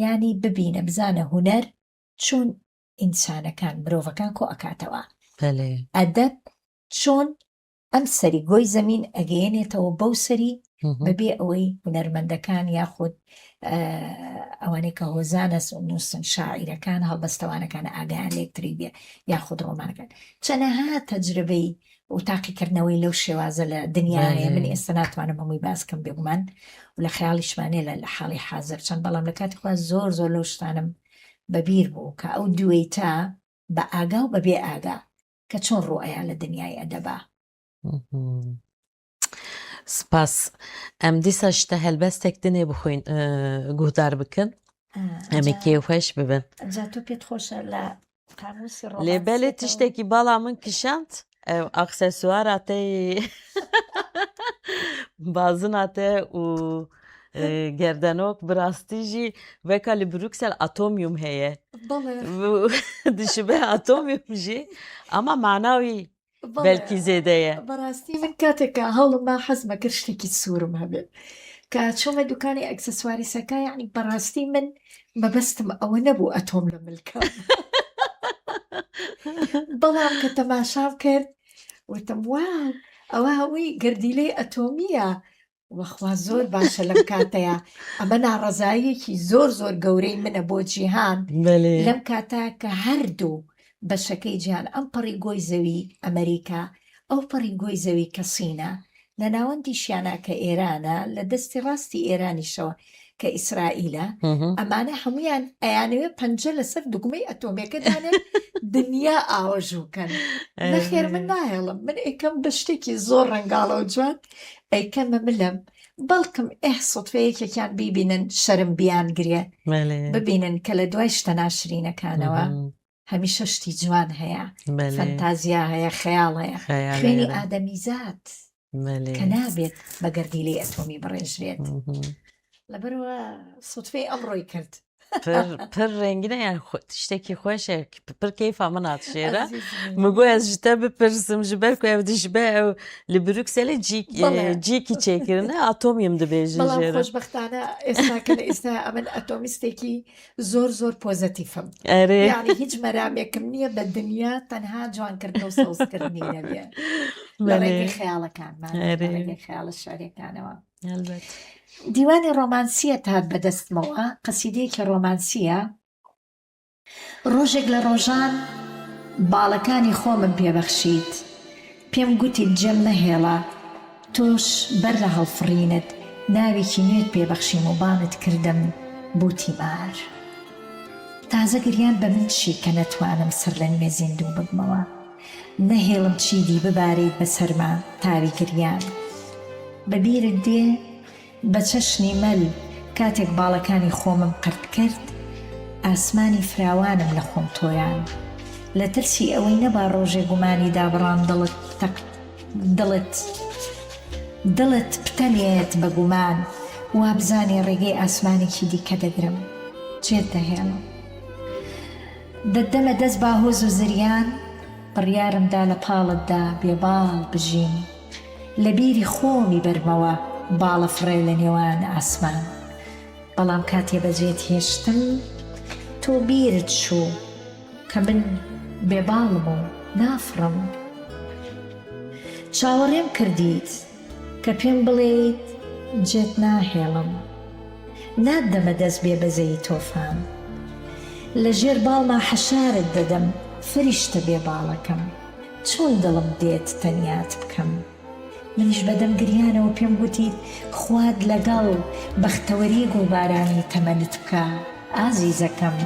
یانی ببینە بزانە هونەر چۆن ئینسانەکان مرۆڤەکان کۆ ئەکاتەوە. ئەدەب چۆن ئەم سەری گۆی زەمین ئەگەیەنێتەوە بەو سەری بەبێ ئەوەی هونەرمەندەکان یاخود ئەوانەی کە هۆزانە نووسن شاعیرەکان هەڵبەستەوانەکان ئاگایان لێکتری بێ یاخود ڕۆمانەکان چەنەها تەجربەی و تاقیکردنەوەی لەو شێوازە لە دنیا هەیە من ئێستا ناتوانم هەمووی باس کەم بێگومان و لە خەیاڵیشمانێ لە لە حاڵی حازر چەند بەڵام لە کاتی خوا زۆر زۆر لەو شتانم بەبیر بوو کە ئەو دوێیتە بە ئاگا و بەبێ ئاگا کە چۆن ڕوئەیا لە دنیای ئەدەبا. سپاس. ئەم دیسا شتە هەلبەستێک دنێ بخوین گوهدار بکەن ئەمێ کێ خۆش ببن. جا تۆ پێت خۆشە لە قاموسی لێ بەلێ تشتێکی باڵا من کشاند ئەو ئاکسەسواراتەی بازناتە و گەردەنۆک بڕاستی ژی وەکا li Brüksel ئەتۆمیوم هەیە دشبه ئەتۆمیوم ژی ئەمە معناوی بەلکی زێدەیە. بەڕاستی من کاتێک کە هەوڵم ما حەزمە کرد شتێکی سوورم هەبێت کە چۆمە دوکانی ئەکسسواریسەکە یعنی بەڕاستی من مەبەستم ئەوە نەبوو ئەتۆم لە ملکەم بەڵام کە تەماشام کرد وتم واو ئەوە هەمووی گەردیلەی ئەتۆمیە وەخوا زۆر باشە لەم کاتەیە ئەمە ناڕەزاییەکی زۆر زۆر گەورەی منە بۆ جیهان لەم کاتە کە هەردوو بەشەکەی جیهان ئەم پەڕی گۆی زەوی ئەمریکا ئەو پەڕی گۆی زەوی کە سینە لە ناوەندیشیانە کە ئێرانە لە دەستی ڕاستی ئێرانیشەوە کە ئیسرائیلە ئەمانە هەمویان ئەیانەوێ پەنجە لەسەر دوگمەی ئەتۆمێکە دانێن دنیا ئاوەژووکەن نەخێر من ناهێڵم من ئەیکەم بە شتێکی زۆر ڕەنگاڵە و جوان ئەیکەمە ملم بەڵکم ئه سوتفە یەکێکیان بیبینن شەرم بیان گرێ ببینن کە لە دوای شتە ناشرینەکانەوە هەمیشە شتی جوان هەیە فەنتازیا هەیە خەیاڵ هەیە خوێنی ئادەمیزاد کە نابێت بە گەردیلەی ئەتۆمی بڕێژرێت لەبەرەوە سوتفەی ئەمڕۆی کرد پر ڕێنگینە یان شتێکی خۆشە پر کەیفا من هات شێرە مگۆ ez ji te bipirsim ji ber ku ev dijbe ew li Brükselê cîkî çêkirine atomyum dibêjin بەڵام خۆشبەختانە ئێستا کە لە ئێستا ئەمن ئەتۆمیستێکی زۆر زۆر پۆزەتیفم ئەرێ یعنی هیچ مەرامێکم نییە بە دنیا تەنها جوانکردن و سەوزکردنی نەبێ لە ڕێگەی خەیاڵەکانمان لە ڕێگەی خەیاڵە شعریەکانەوە دیوانی ڕۆمانسیەت هات بەدەستمەوە، قەسیدەیەکی ڕۆمانسییە. ڕۆژێک لە ڕۆژان باڵەکانی خۆمم پێ بەخشیت، پێم گوتیت جێم مەهێڵە، تۆش بەر لە هەڵفڕینت ناوێکی نوێت پێ بەخشیم و بانت کردم بۆ تیمار. تازە گریان بە من چی کە نەتوانم سەرلەنوێ زیندوو ببمەوە. نەهێڵم چیدی ببارێیت بەسەرما تاوی گریان. بە بیرت دێ؟ بە چەشنی مەل کاتێک باڵەکانی خۆمم قرت کرد، ئاسمانی فراوانم لە خۆم تۆیان. لە ترسی ئەوەی نەبا ڕۆژێ گومانی دابڕان دڵت تەق دڵت دڵت بتەنێت بە گومان، وابزانێ ڕێگەی ئاسمانێکی دیکە دەگرم. جێت دەهێڵم. دەتدەمە دەست باهۆز و زریان، بڕیارم دا لە پاڵتدا بێ باڵ بژیم، لە بیری خۆمی بەرمەوە باڵە فڕێ لە نێوان ئاسمان. بەڵام کاتێ بەجێت هێشتم، تۆ بیرت چوو کە من بێ باڵم و نافڕم. چاوەڕێم کردیت. کە پێم بڵێیت جێت ناهێڵم. ناتدەمە دەست بێ بەزەیی تۆفان. لە ژێر باڵما حەشارت دەدەم فریشتە بێ باڵەکەم. چۆن دڵم دێت تەنیات بکەم. منیش بە دەم گریانەوە پێم گوتیت خوات لەگەڵ، بەختەوەری گوڵبارانی تەمەنت بکا ئازیزەکەم.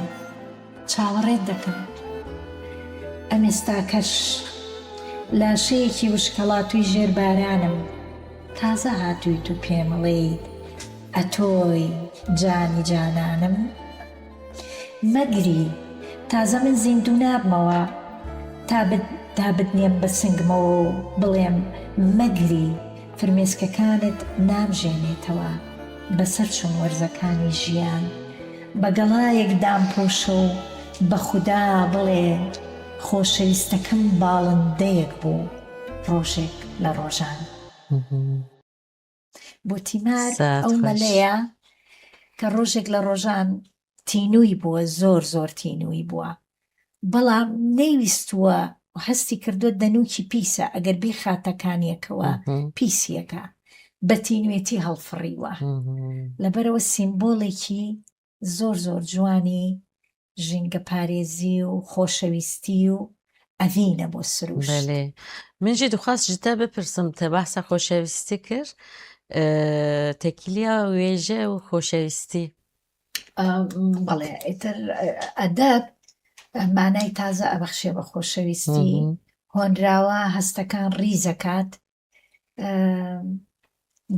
چاوەڕێت دەکەم. ئەمێستاکەش لاشەیەکی وشکهەڵاتووی ژێر بارانم. تازە هاتوویت و پێمەڵێیت ئەتۆی جانی جانانم؟ مەگری، تازە من زیندوو نابمەوە تا تا بتنێم بە سنگمەوە و بڵێم مەگری، فرمێسکەکانت نامژێنێتەوە. بەسەر چوون وەرزەکانی ژیان. بە گەڵایەک دامپۆشە و بە خودا بڵێ خۆشەویستەکەم باڵندەیەک بوو ڕۆژێک لە ڕۆژان. بۆ تیمار سات ئەو خۆش. مەلەیە کە ڕۆژێک لە ڕۆژان تینووی بووە، زۆر زۆر تینووی بووە، بەڵام نەیویستووە و هەستی کردووە دەنووکی پیسە، ئەگەر بیخاتە کانیەکەوە پیسیەکە، بە تینوێتی هەڵفڕیوە. لەبەرئەوە سیمبۆڵێکی زۆر زۆر جوانی ژینگەپارێزی و خۆشەویستی و ئەڤینە بۆ سروشت. بەلێ من ژی دخواست ji te بپرسم te behsa خۆشەویستی کرد تێکیلیا وێژە و خۆشەویستی. بەڵێ ئیتر ئەدەب مانای تازە ئەبەخشێ بە خۆشەویستی، هۆنراوە هەستەکان ڕیزەکات،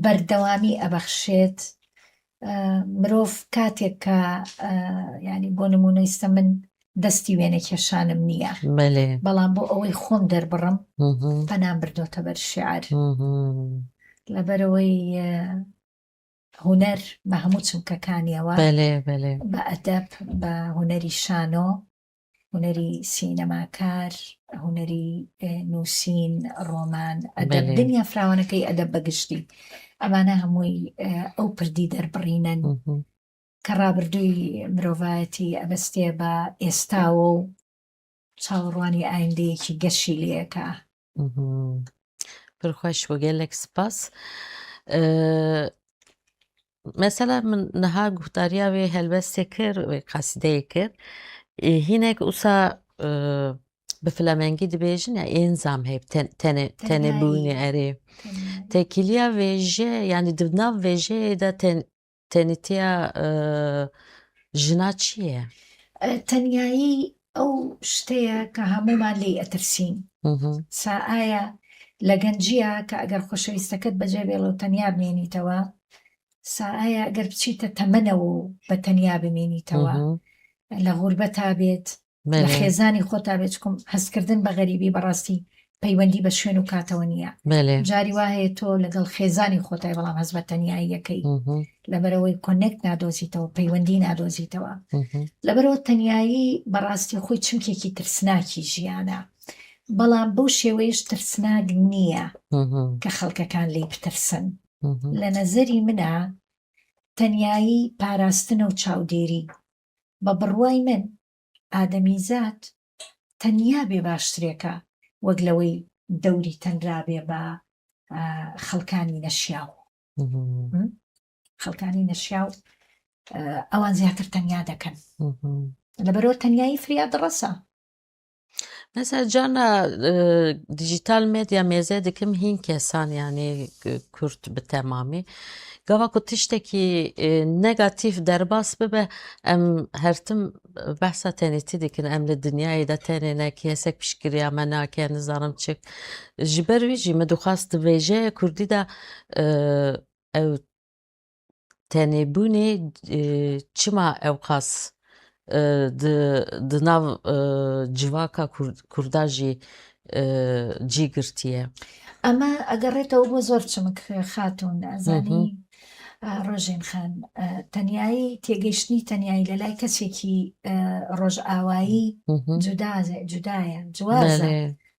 بەردەوامی ئەبەخشێت. مرۆڤ کاتێک کە ینی بۆ نمونە ئیستا من دەستی وێنەکێشانم نییە، بەڵام بۆ ئەوەی خۆم دەربڕم پەنام بردۆتە بەر شیعر. لەبەرئەوەی هونەر بە هەموو چمکەکانیەوە، بە ئەدەب، بە هونەری شانۆ، هونەری سینەماکار، هونەری نووسین، ڕۆمان، ئەدەب، دنیا فراوانەکەی ئەدەب بە گشتی، ئەمانە هەمووی ئەو پردی دەربڕینەن کە ڕابردووی مرۆڤایەتی ئەبەستێ بە ئێستاوە و چاوەڕوانی ئایندەیەکی گەشی لێکا. پر خوش بوو gelek spas. Mesela min niha guhdariya wê helbestê kir, wê qasîdeyê kir. Hinek wisa bi flemengî dibêjin ya ênzam heye tenê tenêbûnê erê. Têkiliya vêje yanî di nav vêjeyê de tenêtiya jina çi ye? تەنیایی ئەو شتەیە کە هەموومان لێی ئەترسین. سا ئایا لە گەنجییە کە ئەگەر خۆشەویستەکەت بەجێ بێڵێ و تەنیا بمێنیتەوە، سا ئایا ئەگەر بچیتە تەمەنەوە و بە تەنیا بمێنیتەوە، لە غوربەتا بێت، لە خێزانی خۆتا بێت، چکم هەستکردن بە غەریبی بەڕاستی پەیوەندی بە شوێن و کاتەوە نییە. جاری وا هەیە تۆ لەگەڵ خێزانی خۆتای بەڵام هەست بە تەنیاییەکەی، لەبەرئەوەی connect نادۆزیتەوە، پەیوەندی نادۆزیتەوە. لەبەرئەوە تەنیایی بەڕاستی خۆی چمکێکی ترسناکی ژیانە، بەڵام بەو شێوەیەش ترسناک نییە کە خەڵکەکان لێی بترسن. لە نەزەری منا تەنیایی پاراستنە و چاودێری. بە بڕوای من ئادەمیزاد تەنیا بێ باشترێکە وەک لەوەی دەوری تەنرابێ بە خەڵکانی نەشیاو. خەڵکانی نەشیاو ئەوان زیاتر تەنیا دەکەن، لەبەرەوە تەنیایی فریاد ڕەسە. Mesela carna dijital medya mêze dikim hîn kesan yanî Kurd bi temamî gava ku tiştekî negatîf derbas bibe em her tim behsa tenêtî dikin em li dinyayê de tenê ne kesek piştgiriya me nake nizanim çi ji ber wî jî min dixwast di vêjeya Kurdî de ew Tenêbûnê çima ewqas di di nav civaka Kurda jî cî girtiye? ئەمە ئەگەڕێتەوە بۆ زۆر چمک خاتوون ئەزانی ڕۆژین خان، تەنیایی تێگەیشتنی تەنیایی لە لای کەسێکی ڕۆژئاوایی جودا جودایە جوازە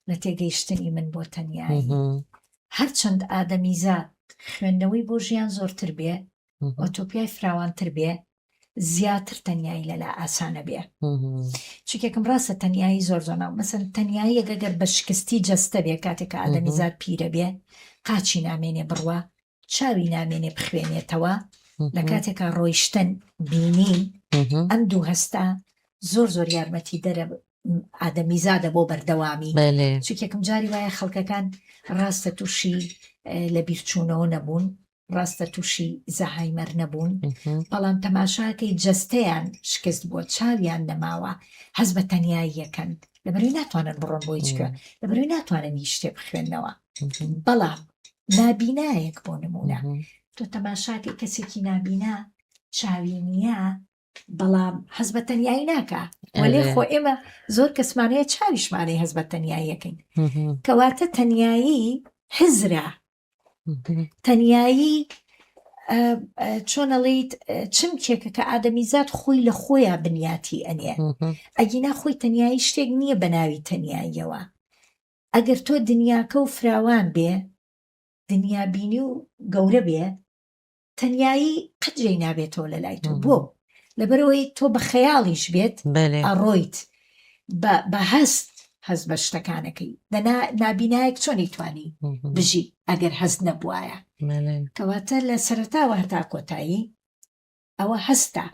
لە تێگەیشتنی من بۆ تەنیایی. هەرچەند ئادەمیزاد خوێندنەوەی بۆ ژیان زۆرتر بێ، ئۆتۆپیای فراوانتر بێ، زیاتر تەنیایی لەلا ئاسانە بێ. چونکێکم ڕاستە تەنیایی زۆر زۆر ناو مەسەن تەنیاییەک ئەگەر بە شکستی جەستە بێ کاتێک کە ئادەمیزاد پیرە بێ قاچی نامێنێ بڕوا. چاوی نامێنێ بخوێنێتەوە لە کاتێکا ڕۆیشتن بینین ئەم دوو هەستە زۆر زۆر یارمەتی دەرە ئادەمیزادە بۆ بەردەوامی چونکێکم جاری وایە خەڵکەکان ڕاستە تووشی لە بیرچوونەوە نەبوون ڕاستە تووشی زەهایمەر نەبوون بەڵام تەماشاکەی جەستەیان شکست بووە چاویان نەماوە هەز بە تەنیاییەکەن لەبەروی ناتوانن بڕۆن بۆ هیچ کوێ لەبەروی ناتوانن هیچ شتێ بخوێننەوە بەڵام نابینایەک بۆ نمونە تۆ تەماشاکەی کەسێکی نابینا چاوی نییە بەڵام هەز بە تەنیایی ناکا وەلێ خۆ ئێمە زۆر کەسمانەیە چاویشمانەی هەز بە تەنیاییەکەین کەواتە تەنیایی هزرە تەنیایی چۆن ئەڵێیت چمکێکە کە ئادەمیزاد خۆی لە خۆیان بنیاتی ئەنێ ئەگینا خۆی تەنیایی شتێک نییە بە ناوی تەنیاییەوە ئەگەر تۆ دنیاکە و فراوان بێ دنیابینی و گەورە بێ تەنیایی قەت جێی نابێتەوە لە لای تۆ بۆ لەبەرەوەی تۆ بە خەیاڵیش بێت ئەڕۆیت بە هەست هەست بە شتەکانەکەی دەنا نابینایەک چۆنی توانی بژی ئەگەر هەست نەبوایە کەواتە لە سەرتاوە هەتا کۆتایی ئەوە هەستە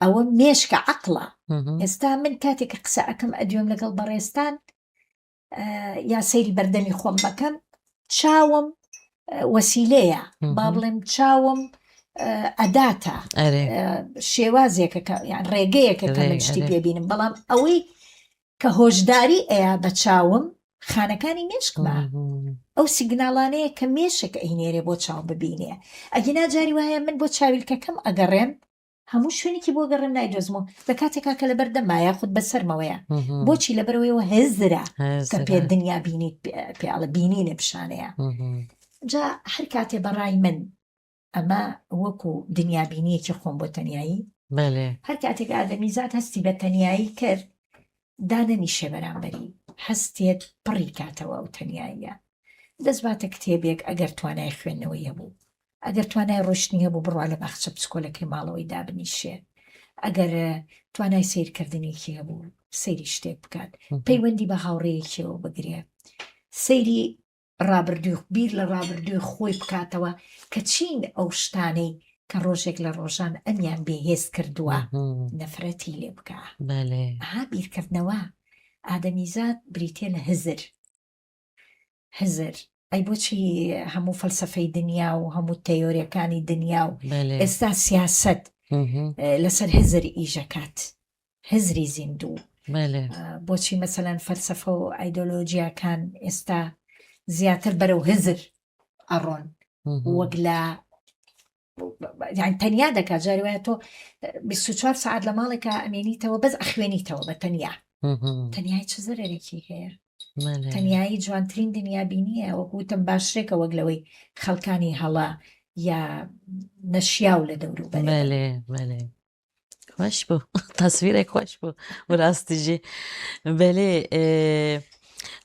ئەوە مێشکە عقلە ئێستا من کاتێک کە قسە ئەەکەم ئەدوێم لەگەڵ بەڕێستان یا سەیری بەردەمی خۆم بەکەم چاوم وەسیلەیە با بڵێم چاوم ئەداتە شێوازێکە کە یان ڕێگەیەکە کە من شتی پێبینم بەڵام ئەوەی کە هۆشداری ئەیا بە چاوم خانەکانی مێشکمە ئەو سیگناڵانەیە کە مێشک ئەینێرێ بۆ چاو ببینێ ئەگینا جاری وایە من بۆ چاویلکەکەم ئەگەڕێم هەموو شوێنێکی بۆ گەڕێم نایدۆزمەوە لە کاتێکا کە لەبەر دەمما یاخود بەسەرمەوەیە بۆچی لەبەرەوەیەوە هزرە کە پێ دنیا بینیت پێڵە بینینە پیشانەیە جا هەر کاتێ بەڕای من ئەمە وەکو دنیابینیەکی خۆم بۆ تەنایی هەر کاتێک ئادەمیزاد هەستی بە تەنیایی کرد دانەنیشێ بەرامبەری هەستێت پڕی کاتەوە ئەو تەنیاییە دەست باتە کتێبێک ئەگەر توانای خوێندنەوەی هەبوو ئەگەر توانای ڕۆشتنی هەبوو بڕوا لە باخچە بچکۆلەکەی ماڵەوەی دابنیشێ ئەگەر توانای سیرکردنێکی هەبوو سەیری شتێک بکات پەیوەندی بە هاوڕێیەکیەوە بگرێ سەیری ڕابردووی بیر لە ڕابردووی خۆی بکاتەوە کە چین ئەو شتانەی کە ڕۆژێک لە ڕۆژان ئەمیان بێهێز کردووە نەفرەتی لێ بکە ها بیرکردنەوە ئادەمیزاد بریتە لە هزر هزر ئەی بۆچی هەموو فەلسفەی دنیا و هەموو تەیۆریەکانی دنیا و ئێستا سیاست لەسەر هزر ئیشەکات هزری زیندوو بۆچی مەسەلەن فەلسەفە و ئایدۆلۆژیاکان ئێستا زیاتر بەرەو هزر ئەڕۆن وەک لە یان تەنیا دەکات جاری وایە تۆ 24 سعات لە ماڵێکە ئەمێنیتەوە بەس ئەخوێنیتەوە بە تەنیا تەنیای چ زەرەرێکی هەیە تەنیایی جوانترین دنیا بینیە وەک وتم باشرێکە وەک لەوەی خەڵکانی هەڵە یا نەشیاو لە دەورو بەلێ بەلێ خۆش بوو تەسویرێک خۆش بوو ڕاستیژی بەلێ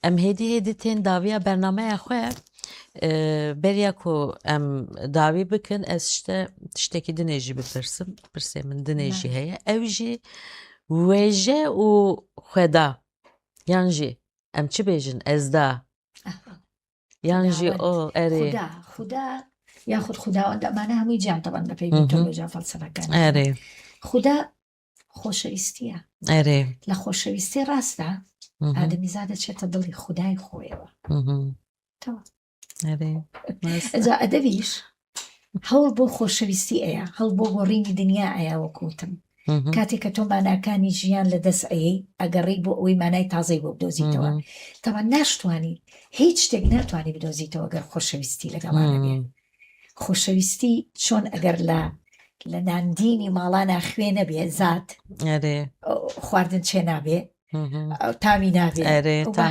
ئەم هێدی هێدی تێن داویە بەرنمەیە خۆ بەریا کو ئەم داوی بکەن ئەس شتە شتێکی دنێژی بپرسم پرسێ من دنێژی هەیە ئەوژی وێژە و خوێدا یانژی ئەم چ بێژن ئەزدا یانژی ئۆ ئەرێ خودا خودا یاخود خوداوەند ئەمانە هەمووی جیان تەبەن بەپێی میتۆلۆژیا فەلسەفەکان ئەرێ خودا خۆشەویستیە ئەرێ لە خۆشەویستی ڕاستە ئادەمیزاد دەچێتە دڵی خودای خۆیەوە ئەجا ئەدەبیش هەوڵ بۆ خۆشەویستی ئەیە هەڵ بۆ گۆڕینی دنیا ئەیا وەکوتم کاتێک کە تۆ ماناکانی ژیان لە دەست ئەیەی ئەگەڕی بۆ ئەوەی مانای تازەی بۆ بدۆزیتەوە تەوان ناشتوانی هیچ شتێک ناتوانانی بدۆزیتەوە گەر خۆشەویستی لەگەڵانە بێ خۆشەویستی چۆن ئەگەر لە لە ناندینی ماڵانە خوێ نەبێ زات خواردن چێ نابێ تامی نابێ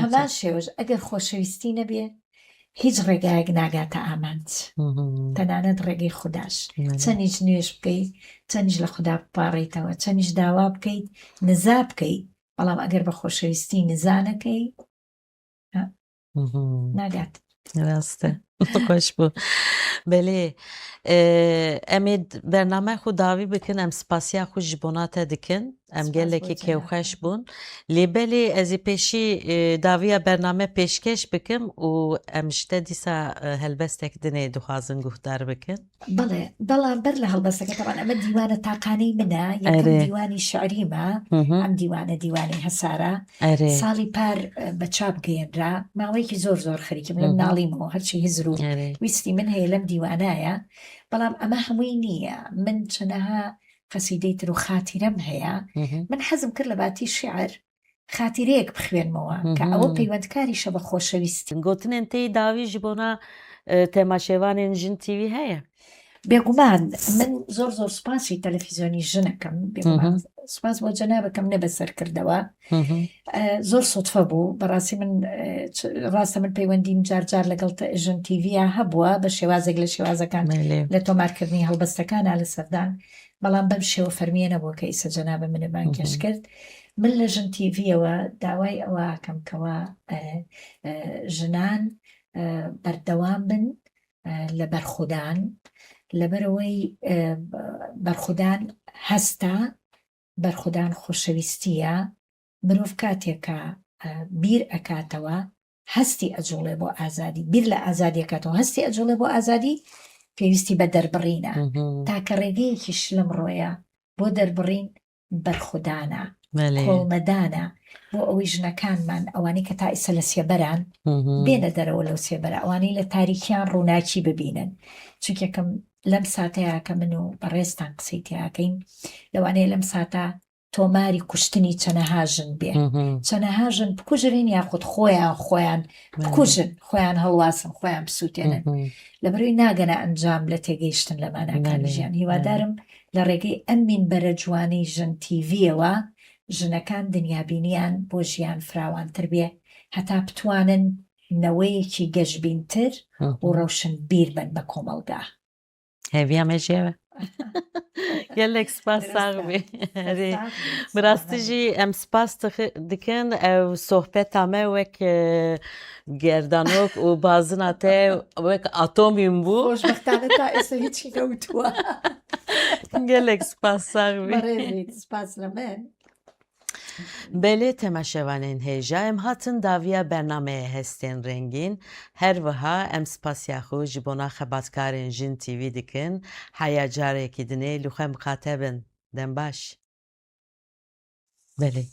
هەمان شێوەش ئەگەر خۆشەویستی نەبێ هیچ ڕێگایەک ناگاتە ئامانج تەنانەت ڕێگەی خودداش چەندیش نوێژ بکەیت چەندیش لە خوددا بپاڕیتەوە چەندیش داوا بکەیت نزا بکەیت بەڵام ئەگەر بە خۆشەویستی نزانەکەی ناگات ڕاستە خۆش بوو بەلێ ئەمێ بەرنامە خو داوی بکن ئەم سپاسیا خو ji bona te dikin. Em gelekî kêfxweş bûn. Lê belê ez ê pêşî dawiya bername pêşkêş bikim û em ji te dîsa helbestek dinê dixwazin guhdar bikin. Belê, belam ber li helbesteke teban ئەمە دیوانە تاقانەی منە، یەکەم دیوانی شعریمە، ئەم دیوانە دیوانی هەسارە. ساڵی پار بە چاپ گەیەنرا، ماوەیەکی زۆر زۆر خەریکم لە مناڵیمەوە هەرچی هزر و ویستی من هەیە لەم دیوانایە، بەڵام ئەمە هەمووی نییە، من چەنەها قەسیدەی تر و خاتیرەم هەیە من حەزم کرد لە باتی شعر خاتیرەیەک بخوێنمەوە کە ئەوە پەیوەندکاریشە بە خۆشەویستی. گۆتنێن تێی داوی ژ بۆنا تێماشێوانێن ژن تیوی هەیە؟ بێگومان من زۆر زۆر سوپاسی تەلەفیزیۆنی ژنەکەم بێگومان سوپاس بۆ جەنابەکەم نە بەسەرکردەوە زۆر سوتفە بوو بەڕاستی من ڕاستە من پەیوەندیم جار جار لەگەڵ ژن تیڤیا هەبووە بە شێوازێک لە شێوازەکان لە تۆمارکردنی هەڵبەستەکانە لە سەردان بەڵام بەم شێوە فەرمیە نەبووە کە ئیسە جەنابە منە بانکێش کرد من لە ژن تیڤیەوە داوای ئەوەکەم کەوا ژنان بەردەوام بن لە بەرخودان لەبەرەوەی بەرخودان هەستە بەرخودان خۆشەویستییە، مرۆڤ کاتێک کە بیر ئەکاتەوە هەستی ئەجوڵێ بۆ ئازادی، بیر لە ئازادی ئەکاتەوە هەستی ئەجوڵێ بۆ ئازادی، پێویستی بە دەربڕینە، تاکە ڕێگەیەکیش لەمڕۆیە بۆ دەربڕین بەرخودانە، کۆڵنەدانە بۆ ئەوەی ژنەکانمان ئەوانەی کە تا ئیسە لە سێبەران بێنە دەرەوە لەو سێبەرە، ئەوانەی لە تاریکیان ڕووناکی ببینن، چونکێکم لەم ساتەیا کە من و بەڕێزتان قسەی تیاکەین لەوانەیە لەم ساتە تۆماری کوشتنی چەنەها ژن بێ چەنەها ژن بکوژرین یاخود خۆیان خۆیان بکوژن خۆیان هەڵواسن خۆیان بسووتێنن لەبەرەوەی ناگەنە ئەنجام لە تێگەیشتن لە ماناکانی ژیان هیوادارم لە ڕێگەی ئەم مینبەرە جوانەی ژن تیڤیەوە ژنەکان دنیابینیان بۆ ژیان فراوانتر بێ هەتا بتوانن نەوەیەکی گەشبینتر و ڕەوشنبیر بن بە کۆمەڵگا. هێڤیا مێژێوە gelek spas sax bê erê bi rastî jî em spas dikin ew sohbeta me wek gerdanok û bazina te wek atomîm bû خۆشبەختانە تا ئێستا هیچی نەوتووە gelek spas sax bê بەڕێزیت سپاس لە من Belê temaşevanên hêja em hatin dawiya bernameyê Hestên Rengîn. Her wiha em spasiya xwe ji bona xebatkarên Jin TV dikin. Heya carekî dinê li xwe miqate bin. Dem baş. Belê.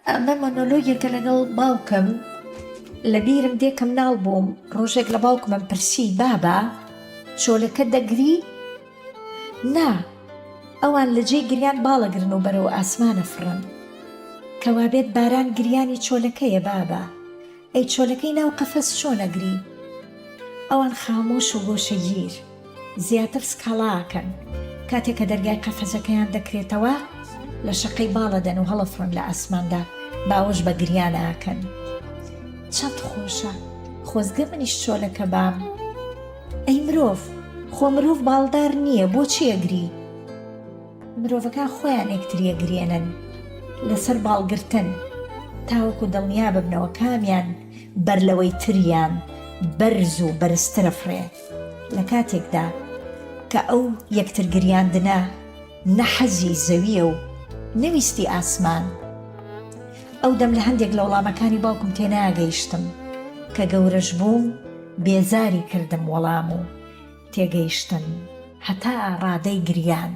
ئەمە مۆنۆلۆگێکە لەگەڵ باوکم لە بیرم دێ کە مناڵ بووم ڕۆژێک لە باوکمم پرسی بابە چۆلەکە دەگری؟ نا ئەوان لە جێی گریان باڵەگرن و بەرەو ئاسمانە فڕن. کەوابێت باران گریانی چۆلەکەیە بابە. ئەی چۆلەکەی ناو قەفەس چۆن ئەگری؟ ئەوان خامۆش و گۆشەگیر زیاتر سکاڵا ئەکەن. کاتێ کە دەرگای قەفەزەکەیان دەکرێتەوە لە شەقەی باڵەدەن و هەڵەفڕن لە ئاسماندا باوەش بە گریانا ئەکەن. چەند خۆشە. خۆزگە منیش چۆلەکە بام. ئەی مرۆڤ؟ خۆ مرۆڤ باڵدار نییە، بۆچی ئەگری؟ مرۆڤەکان خۆیان یەکتری ئەگریێنن لەسەر باڵگرتن تاوەکو دڵنیا ببنەوە کامیان بەر لەوەی تریان بەرز و بەرزتر ئەفڕێ، لە کاتێکدا کە ئەو یەکتر گریاندنە نە حەزی زەوییە و نە ویستی ئاسمان. ئەو دەم لە هەندێک لە وەڵامەکانی باوکم تێناگەیشتم، کە گەورەش بووم بێزاری کردم وەڵام و تێگەیشتن هەتا ڕادەی گریان.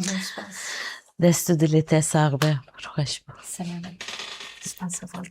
زۆر سوپاس. دەست و دلێ تە ساغ بێ خۆش بوو. سەلامەت سوپاس هەڤاڵ.